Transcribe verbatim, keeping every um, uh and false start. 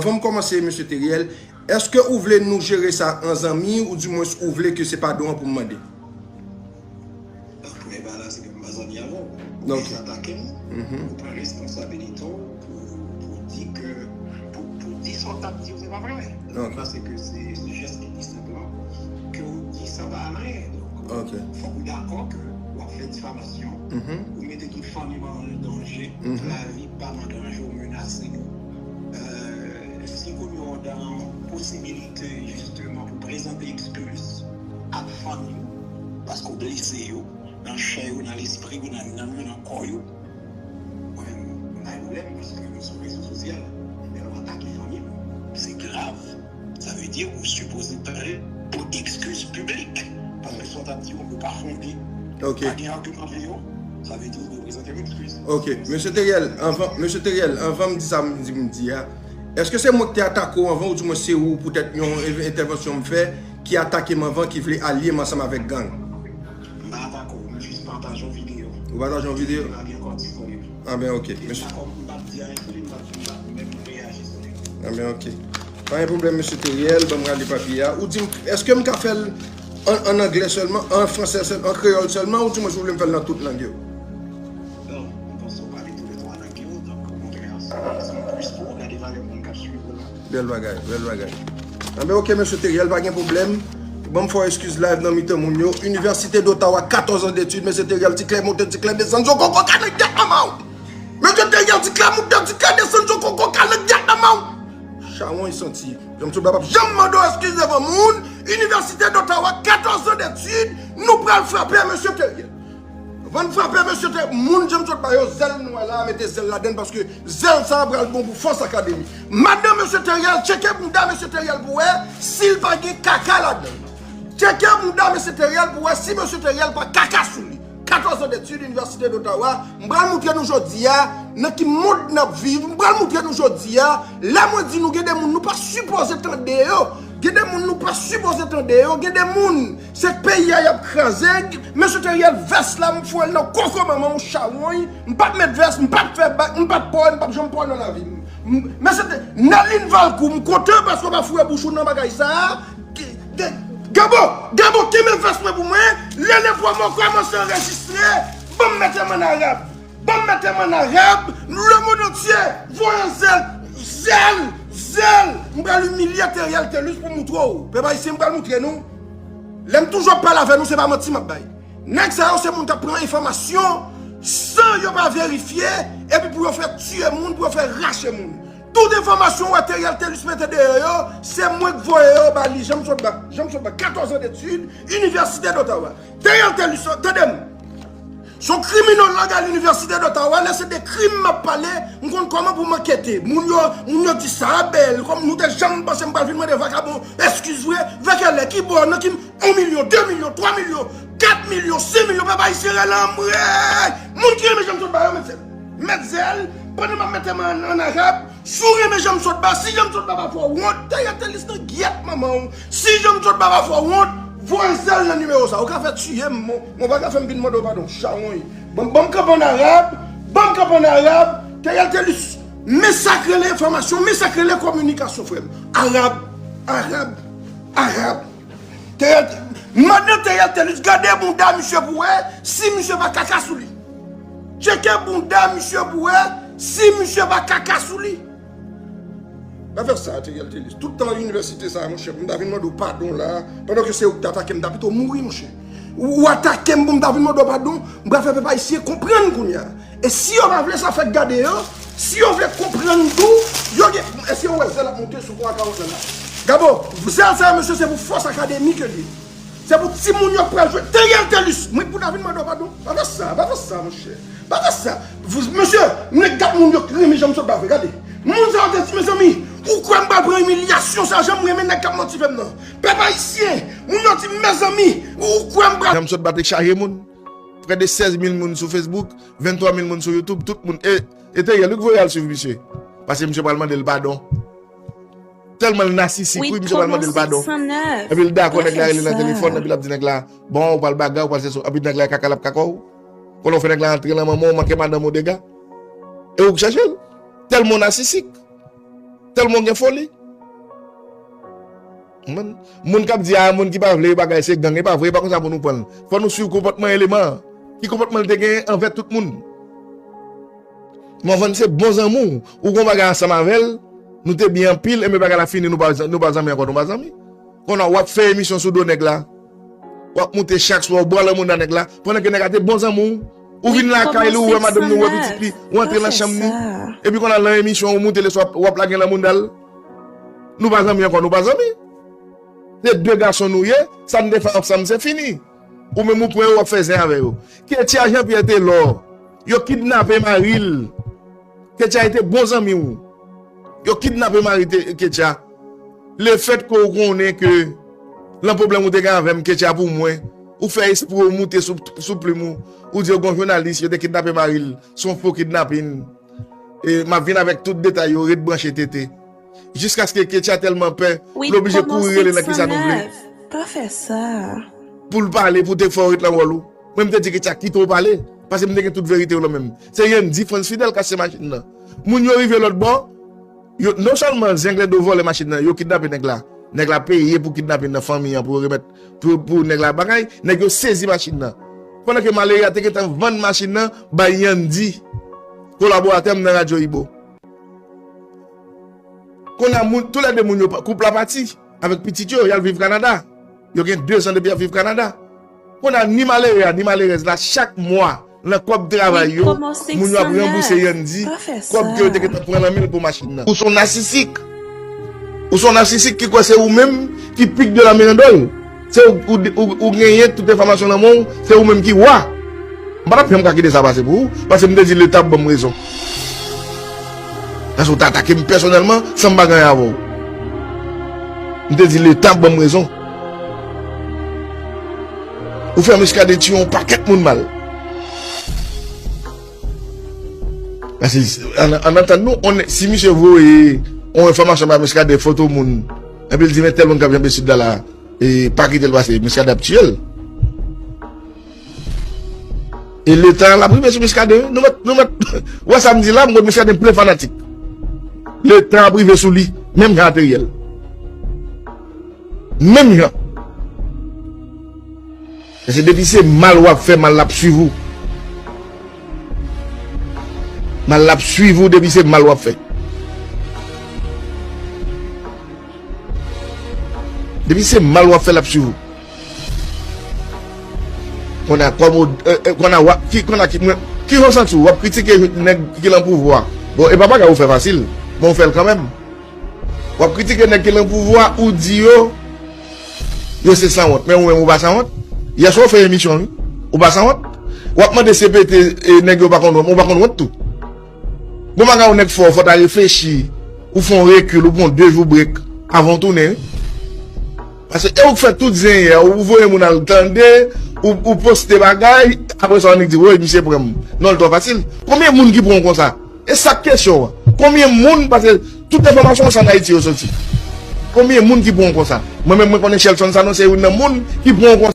Avan m kòmanse, mesye Teriel, èske ou vle nou jere sa an zanmi, oudimwens ou vle ke se padon an pou m mande? Premye bagay la, se ke m pa zanmi avè w. Ok. Ou atake m, ou pran responsabilite w pou, pou di ke, pou, pou di sa w t ap di yo, se pa vre. Ok. Paske se, se jès ki pi senp lan, ke w di sa pa anyen. Donk, ok, fòk ou dakò ke w ap fè difamasyon, ou mete tout fanmi m an danje, tout lavi pa m an danje, ou menase nou. Euh, si kounye a w dan posibilite, jisteman, pou prezante eskiz ak fanmi w, paske w blese yo, nan chè yo, nan lespri yo, nan nanm yo, nan kò yo, mwen menm, m pa gen pwoblèm, paske nou sou rezo sosyal, men lè w atake fanmi m, se grav. Sa vle di, ou sipoze pale pou eskiz piblik. Paske sa w t ap di yo, yo pa fonde. Ok. Pa gen agiman avè yo. Sa vle di, ou dwe prezante yon eskiz. Ok. Mesye Teriel, anvan, mesye Teriel, anvan m di sa m di, m di a, èske se mwen ki te atake w anvan, oudimwens se ou, poutèt yon en-, entèvansyon m fè, ki atake m anvan, ki vle alye m ansanm avèk gang? M pa atake w, m jis pataje yon videyo. Ou pataje yon videyo? Videyo a gen kò disponib. Ah ben, ok. Mesye. M pa kòm, m p ap di anyen sou li, m p ap, m p ap menm reyaji sou li. Ah ben, ok. Pa gen pwoblèm, mesye Teriel, ban m rale papye a. Ou di m, èske m ka fè l an, an anglè sèlman, an fransè sèl, an kreyòl sèlman, oudimwens ou vle m fè l nan tout lang yo? Bon, m panse w pale tou lè twa lang yo, donk, okontrè, se, se yon plis pou ou, gade valè moun k ap swiv ou la. Bèl bagay, bèl bagay. Anben, ok, mesye Teriel, pa gen pwoblèm. Ban m fè w eskiz live nan mitan moun yo. Inivèsite d'Ottawa, katòz an detid, mesye Teriel, ti klè monte, ti klè desann, sou koko kale gyèt nan men w. Mesye Teriel, ti klè monte, ti klè desann, sou koko kale gyèt nan men w. Chawony santi. Janm sot ba p ap janm mande w eskiz devan moun. Inivèsite d'Ottawa, katòz an detid, nou pral frape mesye Teriel. Van frape mesye Teriel, moun Janm sot ba yo zèl nou wè la, mete zèl ladann paske zèl sa a pral bon pou Fòs Akademi. Madanm mesye Teriel, tcheke bounda mesye Teriel pou wè si l pa gen kaka ladann. Tcheke bounda mesye Teriel pou wè si mesye Teriel pa kaka sou li. Katòz an detid, Inivèsite d'Ottawa, m pral moutre nou jodi a nan ki mond n ap viv, m pral moutre nou jodi a, lè mwen di nou gen de moun nou pa sipoze tande yo, gen de moun nou pa sipoze tande yo, gen de moun se peyi a y ap kraze, mesye Teriel vès la m foure l nan koko manman w chawony, m p ap met vès, m p ap fè bak, m p ap pò, m p ap janm pò nan lavi m. M, mesye Te-, Nerline Valcourt, m kontan paske w pa foure bouch ou nan bagay sa a. Ge-, ge-, Gabo, Gabo, kenbe vès mwen pou mwen. Lele Promo kòmanse anrejistre. Ban m mete m ann arab. Ban m mete m ann arab. Le monde entier, voye zèl, zèl, zèl. M pral imilye Teriel Telus pou moutre w. Pèp ayisyen, m pral moutre nou. Lè m toujou ap pale avè nou, se pa manti m ap bay. Nèg sa yo se moun k ap pran enfòmasyon san yo pa verifye, epi pou yo fè tiye moun, pou yo fè rache moun. Tout enfòmasyon ou wè Teriel Telus mete deyò yo, se mwen k voye yo ba li. Janm sot ba, Janm sot ba, katòz an detid, Inivèsite d'Ottawa. Teriel Telus, tande m. Se yon kriminòlòg a Linivèsite d'Ottawa, lè se de krim m ap pale, m konn kòman pou m ankete. Moun yo, moun yo di sa a bèl, kòm nou te janm panse m pral vin mande vakabon eskiz vre, vè kèlè, ki bò, nan ki, yon milyon, de milyon, twa milyon, kat milyon, senk milyon, pèp ayisyen rele anmwey! Moun ki renmen Janm sot ba yo, met zèl. Met zèl, pandan m ap mete m an, an arab, si w renmen Janm sot ba, si Janm sot ba pa fè w wont, Teriel Telus nan gyèt manman w. Si Janm sot ba pa fè w wont, voye zèl nan nimewo sa. Ou ka fè tiye m, mon, mon pa ka fè m vin mande w padon, chawony. Ban m, ban m kanpe an arab, ban m kanpe an arab, Teriel Telus, men sa k rele enfòmasyon, men sa k rele kominikasyon, frè m. Arab, arab, arab. Teriel, madan Teriel Telus, gade bounda misye pou wè si misye pa kaka sou li. Tcheke bounda misye pou wè si misye pa kaka sou li. Pa fè sa, Teriel Telus. Tout tan inivèsite sa a, monchè, pou m ta vin mande w padon la, pandan ke se ou ki t atake m, m ta pito mouri, monchè. Ou, ou atake m pou m ta vin mande w padon, m pral fè pèp ayisyen konprann kounye a. E si yo pa vle sa fèk gade yo, si yo vle konprann tou, yo gen, èske yo wè zèl ap monte sou kwa kawòt la la? Gabo, zèl sa yo, mesye, se pou Fòs Akademi ke li ye. Se pou timoun yo k pral jwe. Teriel Telus, mwen pou ta vin mande w padon. Pa fè sa, pa fè sa, monchè. Pa fè sa. Mesye, nèg gad moun yo k renmen Janm sot ba vre, gade. Moun sa yo te di, mezanmi, ou kwè m pral pran imilyasyon sa, jan m renmen nèg k ap manti fè m nan. Pèp ayisyen, moun yo di, mezanmi, ou kwè m pral. Janm sot ba te chaje moun. Prè de sèz mil moun sou Facebook, venntwa mil moun sou YouTube, tout moun. E, e Teriel, wi, k voye al swiv misye. Paske misye pral mande l padon. Tèlman l nasisik, wi, misye pral mande l padon. Epi l dakò, nèg la rele nan telefòn, epi l ap di nèg la, bon, ou pral bagay, ou pral se sou. Epi nèg la kaka l ap kaka w. Konnen w fè nèg la antre nan manman w, manke madanm ou dega. E ou k chèche l. Tèlman w nasisik. Tèlman w gen foli. Moun, moun k ap di, a, moun ki pa vle bagay se gang, e pa vre, e pa konsa pou nou pran l. Fò nou swiv konpòtman eleman an. Ki konpòtman l te genyen anvè tout moun? Morvan se bon zanmi w. Ou gon bagay ansanm avè l, nou te byen anpil, enben bagay la fini, nou pa, nou pa zanmi ankò, nou pa zanmi. Kounye a w ap fè emisyon sou do nèg la. W ap moute chak swa, w bwale mounda nèg la, pandan ke nèg la te bon zanmi w. Ou vin lakay li, ou wè madanm li, ou wè pitit li, ou antre nan chanm li. Epi kounye a lan emisyon, ou moute leswa, w ap lage lan mounda l. Nou pa zanmi ankò, nou pa zanmi. Se de gason nou ye, sa n te fè ansanm, se fini. Ou menm ou pran yo, w ap fè zen avè yo. Ketia Jean Pierre Telor, yo kidnape mari l. Ketia te bon zanmi w. Yo kidnape mari Te-, Ketia. Lefètke w konnen ke lan pwoblèm ou te gen avè m, Ketia pou mwen, ou fè espre w moute sou, sou plim ou, ou di yo gon jounalis, yo te kidnape mari l, se yon fo kidnapin. E m ap vin avèk tout detay yo, ret branche T T. Jiskaske Ketia tèlman pè, li oblije kouri rele nan ki sa nou vle. Pa fè sa. Pou l pale, pou te fè w ret lan wòl ou. Mwen, m te di Ketia kite w pale, paske m te gen tout verite yo lan men m. Se Yandy Frantz Fidèle k achte machin nan. Moun yo rive lòt bò, yo, non sèlman Zenglendo vòlè machin nan, yo kidnape nèg la. Nèg la peye pou kidnapin nan, fanmi an, pou yo remèt, pou, pou nèg la bagay, nèg yo sezi machin nan. Pandan ke malere a te gentan vann machin nan bay Yandy, kolaboratè m nan Radyo Ibo. Kounye a, moun, toulède moun yo, koup la pati avèk pitit yo, y al viv Kanada. Yo gen de zan depi y ap viv Kanada. Kounye a, ni malere a, ni malerèz la, chak mwa, nan kòb travay yo, moun yo ap ranbouse Yandy kòb ke yo te gentan pran nan men l pou machin nan. Ou se yon nasisik. Ou se yon nasisik ki kwè se ou menm ki pick de la meringue. Se ou, ou, ou, ou genyen tout enfòmasyon nan men w, se ou menm ki wa. M pa t ap janm ka kite sa pase pou ou, paske m te di Leta ap ban m rezon. Paske ou te atake m pèsonèlman, san m pa gen anyen avè w. M te di Leta ap ban m rezon. Ou fè Muscadin tiye yon pakèt moun mal. Paske, an, an antann nou, on, si misye voye yon enfòmasyon ba Muscadin, foto moun, epi l di, men tèl moun k ap janbe Sid la la, e pa kite l pase, Muscadin ap tiye l. E letan an ap rive sou Muscadin, wi. Nou mèt, nou mèt, ou wè sa m di la, m konn Muscadin plen fanatik. Letan ap rive sou li, menm jan a Teriel. Menm jan. Paske depi se mal w ap fè, mal l ap swiv ou. Mal l ap swiv ou depi se mal w ap fè. Depi se mal w ap fè, l ap swiv ou. Kounye a, kòm ou, e, e, kounye a, w ap, ki, kounye a, ki, mwen, ki jan w santi w? W ap kritike nèg ki lan pouvwa. Bon, e pa bagay ou fè fasil, men ou fè l kanmenm. W ap kritike nèg ki lan pouvwa, ou di yo, yo se sanwont. Men ou menm, ou pa sanwont. Yèswa ou fè emisyon, wi. Ou pa sanwont. W ap mande C P T, e, nèg yo pa konn wont, ou pa konn wont tou. Bon, bagay ou nèg fò, fò w ta reflechi, ou fè yon rekil, ou pran de jou brek avan w tounen, wi. Paske e ou k fè tout zen yè, ou voye moun al tande, ou, ou poste bagay, apre sa w annik di, woy, misye pran m. Non, l twò fasil. Konbyen moun ki pran w konsa? E sa k kesyon an. Konbyen moun, paske tout enfòmasyon sa ann Ayiti yo soti. Konbyen moun ki pran w konsa? Mwen menm, mwen konnen Shelton Sanon se youn nan moun ki pran w konsa.